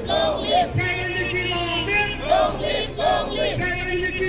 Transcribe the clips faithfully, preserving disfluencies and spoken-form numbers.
Long live! Long live! Long live! Long live!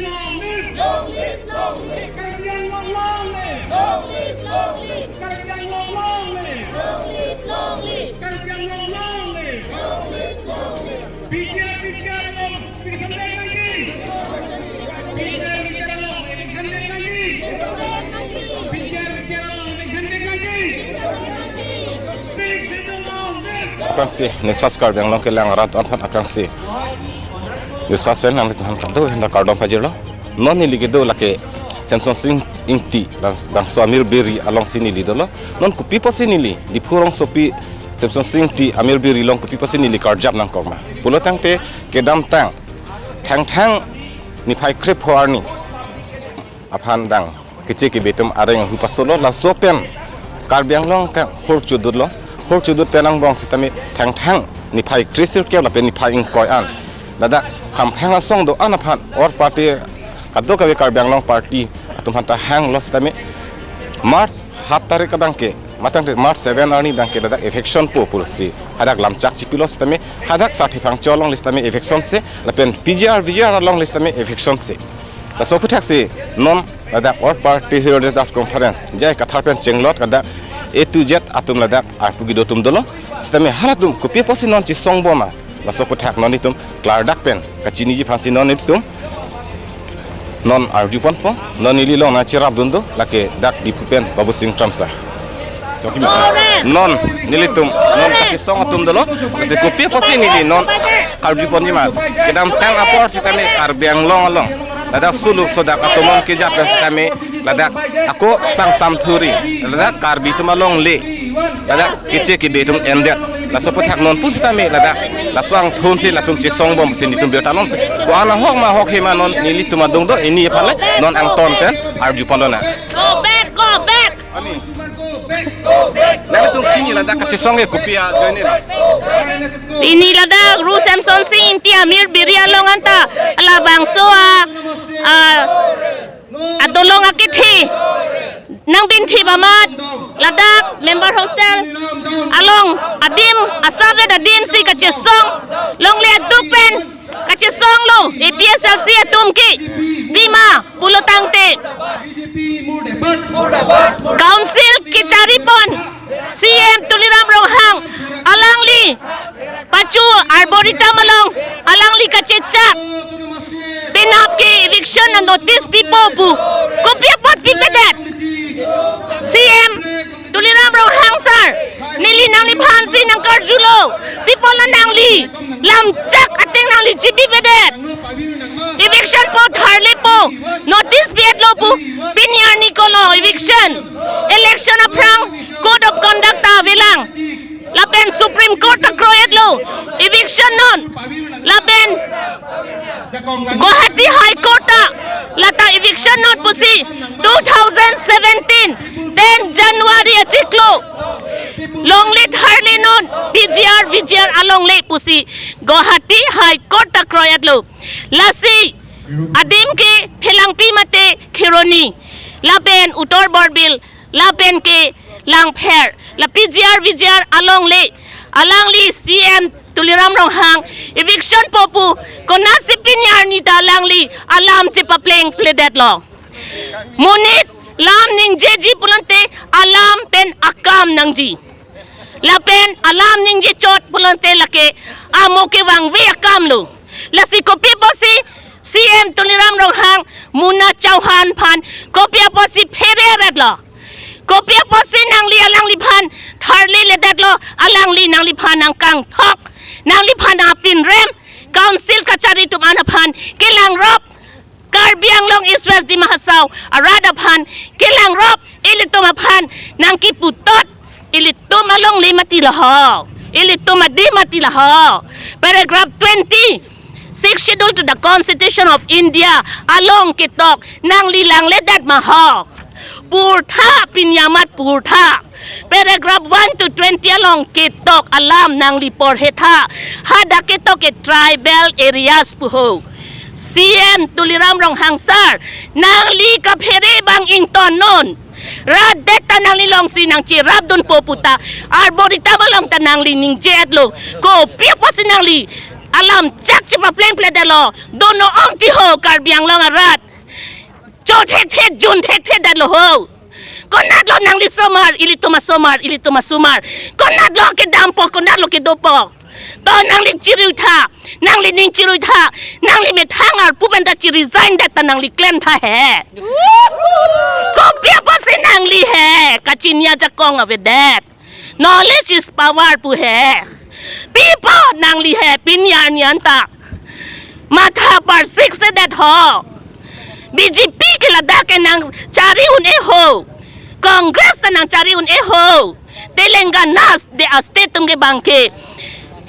Long live! Long live! Karbi Anglong long live! Long live! Long live! Karbi Anglong long live! Long live! Long live! Karbi Anglong long live! Long live! Long live! P G R, P G R along, P G R along, P G R, P G R along, P G R along, Sixth Schedule long live! Aphrangsi Newsfast Karbi Anglong kelang arat aphan aphrangsi Newsfast pen nanglitum aphan kado hinda kardom pajirlo. Non neli kedo lake Semsonsing Ingti, bang-, bangso Amir Beri alongsi neli dolo. Non kopi apotsi neli Diphu rongsopi Semsonsing Ingti Amir Beri along kopi apotsi neli karjap nangkok ma pulo tangte, kedamtang Thangthang niphai krepho arni aphan dang keche kebe atum areng ahu pasolo, laso pen Karbi Anglong ke hur chodutlo. Hur chodut pen angbong sitame Thangthang niphai kresirkep lapen niphai ingkoi an ladak hamphang asong do-an aphan or party kadokave Karbi Anglong party atum aphanta hanglo sitame March hat tarik abangke, matang March seven arni abangke ladak eviction po pusi hadak lamchak chipilo sitame hadak Sarthe Phangcho along le sitame eviction se, lapen P G R V G R along le sitame eviction se. Laso aphuthaksi non ladak or party hill dot conference J I Kathar pen chenglot ladak A to Z atum ladak arpu kedo atum dolo. Sitame halatum kopi apotsi non chesong bom ma, laso aputhak non itum klardak pen kachiniji aphansi non itum non arju ponpo. Non neli along nangcherapdun do lake dak Diphu pen Babusing Kramsa. Non nelitum non kachesong atum dolo, lasi kopi apotsi neli non karju ponji ma, kedamtang apor sitame Karbi Anglong along ladak suluk sodak atum ong kejap sitame ladak ako pangsamthuri, ladak Karbi atum alongle ladak keche kebe atum endet. Laso aputhak non pusitame ladak laso angthunsi latum chesong bomsi nelitum biota nonsi ko-an ahok ma ahok he ma non nelitum adung do, pini aphan le non angton pen arju ponlonang. Go back, go back. Nangtum pini ladak kachesong ke kopi ajoine? Pini ladak Ru Semsonsing Ingti Amir Beri along anta labangso a, a, adolong akethe nangbinthip amat ladak member hostel along adim, asavet adimsi kachesong longle atum pen kachesonglo A P H L C atum ke. Pima pulo tangte Council kechari pon C M Tuliram Ronghang alangli pachu Arboretum along alangli kachechak penap ke eviction notice pipo pu kopi apot pipedet? C M Tuliram Ronghang sir, neli nangliphansi nangkarjulo, pipo la nangli lamchak ateng nangli chibipedet? Eviction po tharlepo, notice pi-etlo pu, pini arni kolo eviction? Election aphrang code of conduct ta avelang. Lapen Supreme Court ta kroi-etlo eviction non. Lapen Guwahati High Court ta lata eviction non pusi two thousand seventeen ten January achiklo longle tharle non P G R V G R alongle pusi Guwahati High Court ta kroi-etlo. Lasi adim ke Phelangpi mate Kheroni lapen Uttar Borbil lapen ke Langpher, la P G R V G R alongle alangli C M Tuliram Ronghang eviction po pu konatsi pini arni ta alangli alam chepapleng pledetlo? Monit lam ningjeji pulote alam pen akam nangji. Lapen alam ningje chot pulote lake amo kevangve akamlo. Lasi kopi apotsi C M Tuliram Ronghang Muna Chauhan aphan kopi apotsi phereretlo? Kopi apotsi nangli alangliphan tharleledetlo? Alangli nangliphan nangkangthok, nangliphan nangpinrem, council kachari atum an aphan kelangrop, Karbi Anglong East West Dima Hasao arat aphan kelangrop, ilitum aphan nangkiputot, ilitum alongle mati laho, ilitum adim mati laho. Paragraph twenty, Sixth Schedule to the Constitution of India along ketok nangli langledet ma ho? Purtha, pini amat purtha. Paragraph one to twenty along ketok alam nangli porhetha. Hadak ketok ke tribal areas pu ho. C M Tuliram Ronghang sir, nangli kaphere abang ingtonnon. Rat det ta nangli alongsi nangcherapdunpo puta, arboretum along ta nangli ningje-etlo. Kopi apotsi nangli alam chak chepaplengpledetlo? Dono ong ti ho Karbi Anglong arat. Cho thekthe, jun thekthedetlo ho. Konatlo nangli somar, ilitum asomar, ilitum asomar? Konatlo kedampo, konatlo kedopo? To nangli chirui tha, nangli ning chirui tha, nangli methang arpu pen ta chi-resign det ta nangli klem tha he. Kopi apotsi nangli he kachini ajakong avedet? Knowledge is power pu he. Pi apot nangli he pini arni anta matha parsik sedet ho? B J P ke ladak ke nangchari un-e ho. Congress ta nangchari un-e ho. Telangana de a-state atum ke bang ke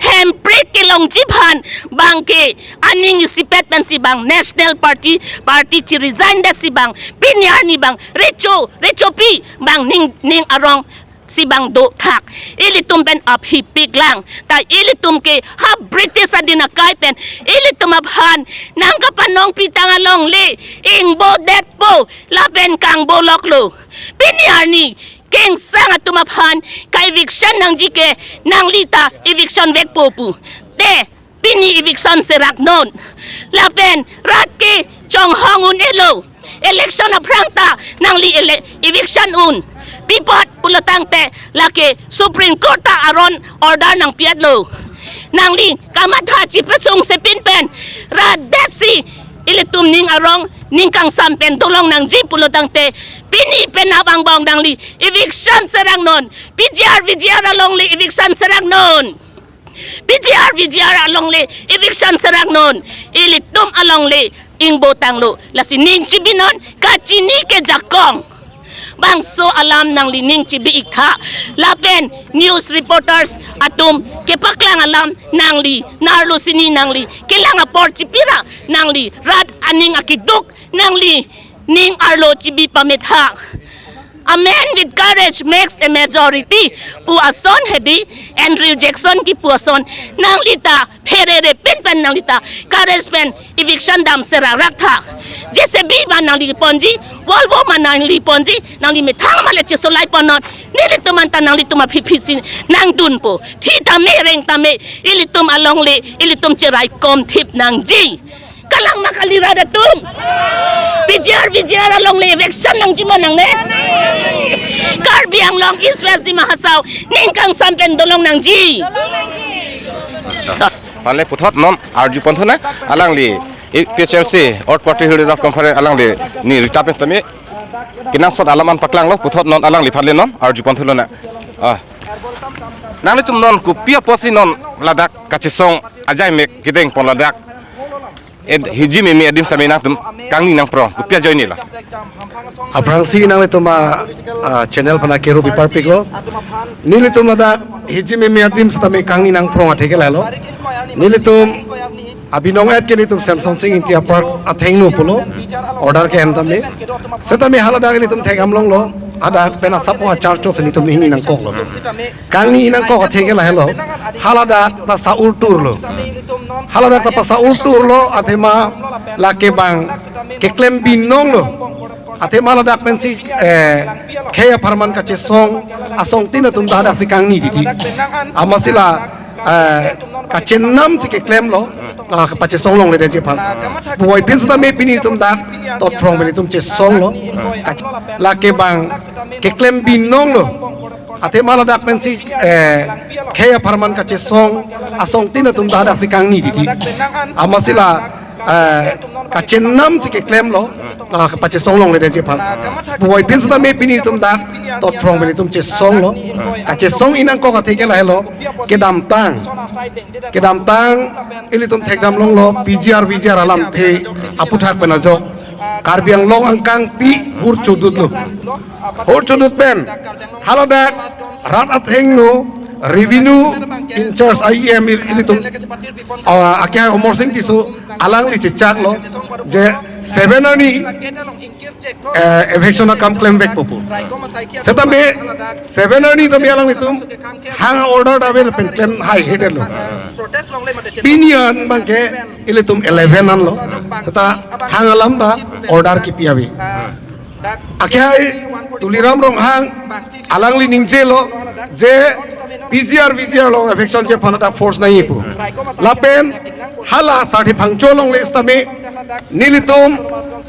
hemprik kelongji aphan bang ke aning isipet pensi bang National Party, party chi-resign detsi bang pini arni bang recho, rechopi bang ning, ning arongsi bang dothak. Ilitum pen aphipiklang. Ta ilitum ke ha British adin akai pen ilitum aphan nangkapanongpi tang alongle ingbodetpo lapen kangboloklo. Pini arni kengsang atum aphan ka-eviction nangji ke nangli ta eviction vekpo pu. Te pini eviction seraknon. Lapen rat ke chonghong un-elo. Election aphrang ta nangli ele-, eviction un. Pi apot pulo tangte lake Supreme Court ta aron order nangpi-etlo. Nangli kamatha chipesung sepin pen rat detsi ilitum ning arong ning kangsam pen dolong nangji pulo tangte pini penap angbong nangli eviction seraknon. P G R, V G R alongle eviction seraknon. P G R, V G R alongle eviction seraknon. Ilitum alongle ingbo tanglo. Lasi ning chibinon, kachini ke jakong. Bangso alam nangli ning chibi-ik tha. Lapen news reporters atum kepaklang alam nangli, narlo sini nangli kelang apor chipira nangli, rat aning akeduk nangli ning arlo chibi pame tha. A man with courage makes a majority pu ason hedi Andrew Jackson kipu ason. Nangli ta pherere pin pen nangli ta courage pen eviction dam serakrak tha. J C B ma nangli ponji, Volvo ma nangli ponji, nangli methang ma le chesolai ponnon. Nelitum anta nanglitum aphi phisi nangdunpo. Thi tame reng tame, ilitum alongle ilitum cheraikom thip nangji. Kalang ma kali rat atum? P G R, V G R alongle eviction nangji ma nangne? Karbi Anglong East West Dima Hasao ning kangsam pen dolong nangji. Pale puthot non arju ponthu na, alangli A P H L C, All Party Hill Reserve Conference alangli ni rita pen setame kenangsot alam an paklanglo, puthot non alangliphan le non arju ponthulo na. Ah. Nanglitum non kopi apotsi non ladak kachesong ajai mek kedeng pon ladak, eh, hiji meme adim setame nangtum kangni nangprong, kopi ajoine lo? Aphrangsi nanglitum a, a, channel aphan kero biparpiklo. Nelitum ladak hiji meme adim setame kangni nangprong athe ke lahelo. Nelitum abinong et ke nelitum Semsonsing Ingti apar athengno pulo order ke-en tame. Setame haladak nelitum thekdam longlo. Hadak pen asapo acharcho si nelitum hini nangkoklo. Kangni nangkok athe ke lahelo. Haladak ta sa-ur turlo. Haladak ta pasa-ur turlo, athema lake bang keklem binong lo. Athema ladak pensi, eh, khei apharman kachesong asongtin atum ta hadaksi kangni titi. Amatsi la, eh, kachenam si keklemlo, ah, pachesong longledetji aphan. Puvoiphit setame pini itum dak totphrong pen itum chesonglo. Kach-, lake bang keklem binong lo. Athema ladak pensi, eh, khei apharman kachesong asongtin atum ta hadaksi kangni titi. Amatsi la, eh, kachenam si keklemlo, ah, pachesong longledetji aphan. Puvoiphit setame pini itum dak totphrong pen itum chesonglo. Kachesong-i nangkok athe ke lahelo. Kedamtang. Kedamtang ilitum thekdam longlo P G R V G R alamthe aputhak pen ajok. Karbi Anglong angkangpi hur chodutlo. Hur chodut pen haladak rat athengno revenue in-charge I E M il-, ilitum, ah, ake Amarsing Tisso alangli chechaklo je seven arni, eh, eviction akam klemvekpo pu. Setame seven arni tame alanglitum hang order ta ave lapen klem haihedetlo. Pini an bangke ilitum eleven anlo. Seta hang alam ta order kipi ave. Akhai Tuliram Ronghang alangli ningjelo je P G R V G R along eviction ji aphan ladak force nangji pu. Lapen hala Sarthe Phangcho alongle sitame nelitum,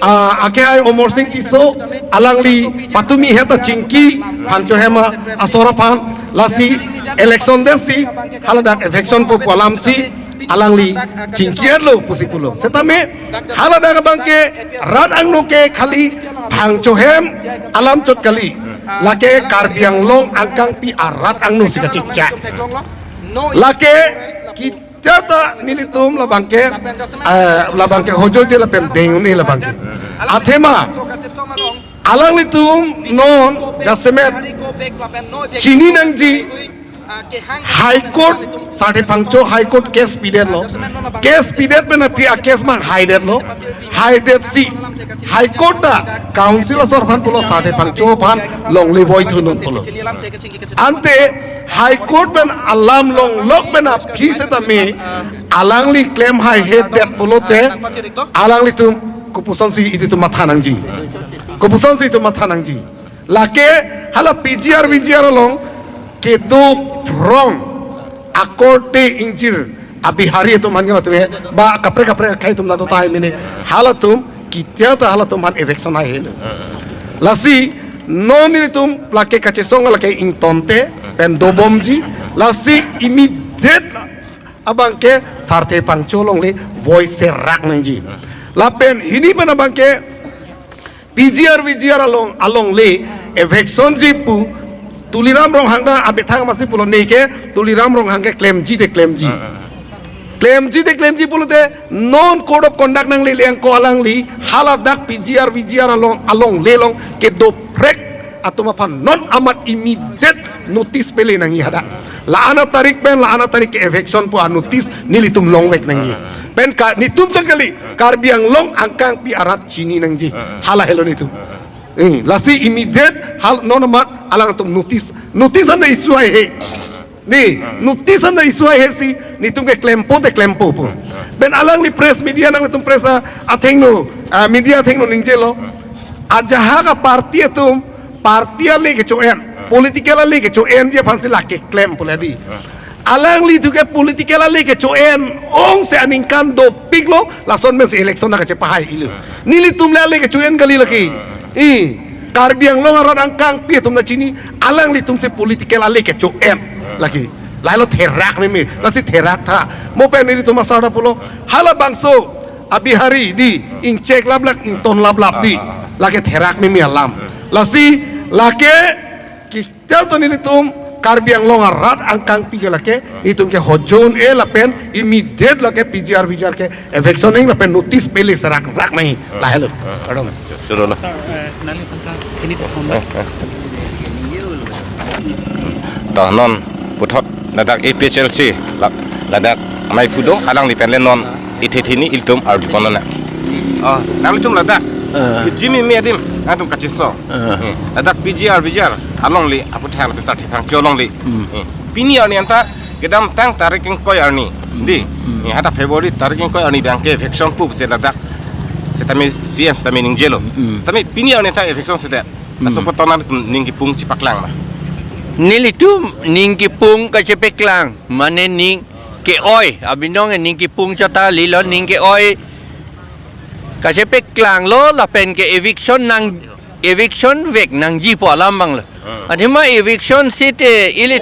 ah, akhai Amarsing Tisso alangli patumi heta chingki Phangcho hem asor aphan, lasi election det si haladak eviction po pu alam si alangli chingki-etlo pusi pulo. Setame haladak abangke rat angno ke khali Phangcho hem alam chot kali. Lake Karbi Anglong angkangpi arat angno si kachechak. Lake kita ta nelitum labangke, eh, labangke hojo je lapen deng un-e labangke. Athema alanglitum non jasemet chini nangji High Court, Sarthe Phangcho High Court case pidetlo. Case pidet pen aphi a case manghaidetlo. Haidet si High Court ta council asor aphan pulo, Sarthe Phangcho aphan longle voithu non pulo. Ante High Court pen alam longlok pen aphi setame alangli klem haihedet pulote alanglitum kopuson si ilitum matha nangji. Kopuson si itum matha nangji. Lake hala P G R V G R along kedo phrong akorte ingjir a Bihari atum aphan ke matu he ba kaprek kaprek akhai atum nado tahai mene halatum kitia ta halatum aphan eviction haihelo. Lasi non nelitum lake kachesong lake ingtonte pen dobomji, lasi immediate abangke Sarthe Phangcho alongle voiserak nangji. Lapen hini pen abangke P G R V G R along alongle eviction ji pu Tuliram Ronghang ta amethang masi pulo, neke Tuliram Ronghang ke klemji te klemji. Klemji te klemji pulote non code of conduct nanglele angko alangli haladak P G R V G R along alongle along kedo phrek atum aphan non amat immediate notice pele nangji hadak. La-an atarik pen la-an atarik ke eviction pu a notice nelitum longvek nangji. Pen ka netum chot kali, Karbi Anglong angkangpi arat chini nangji. Hala helo netum. Eh, lasi immediate hal non amat alangtum notice, notice an issue haihe. Ne, notice an issue haihe si netum ke klempo te klempo pu. Pen alangli press media nangtum press a athengno, ah, media athengno ningjelo. Ajahak a party atum, party ale kecho-en, political ale kecho-enji aphan si lake klem pule di. Alangli thu ke political ale kecho-en ong se aningkan dopiklo, lason pen si election na kachepahai-ilo. Nelitum le ale kecho-en kali lake. I, Karbi Anglong arat angkangpi atum na chini, alanglitum si political ale kecho-en lake. Lahelo therak meme, lasi therak tha. Mo pen nelitum asar ta pulo, halabangso a Bihari di, ingchek laplap, ington laplap di. Lake therak meme alam. Lasi, lake, kitel to nelitum, Karbi Anglong arat angkangpi ke lake, netum ke hojo un-e lapen, immediate lake P G R V G R ke, eviction ing lapen notice pele serak rak nangji. Lahelo. Pardon. Choro lo. Sir, eh, nangli tangka kini to phone. To non puthot ladak A P H L C la-, ladak amei pu do, alangli pen le non ithe thini ilitum arju ponlonang. Oh, nanglitum ladak. Eh. Jimi mi adim, nangtum kachiso. Eh. Eh, ladak P G R V G R alongle aputhak lapen Sarthe Phangcho alongle. Hmm. Eh, pini arni anta kedamtang tarik ingkoi arni. Hmm. Di. Hmm. Eh, hadak February tarik ingkoi arni abangke eviction pu pusi ladak. Setame C M setame ningjelo. Hmm. Setame pini arni anta eviction seta. Hmm. Laso apot to nangtum ning kipung chepaklang ma? Nelitum ning kipung kachepaklang, mane ning ke-oi, abinong ning kipung chata lilo ning ke-oi kachepaklanglo lapen ke eviction nang, eviction vek nangji pu alam abanglo. Hmm. Athema eviction seta ili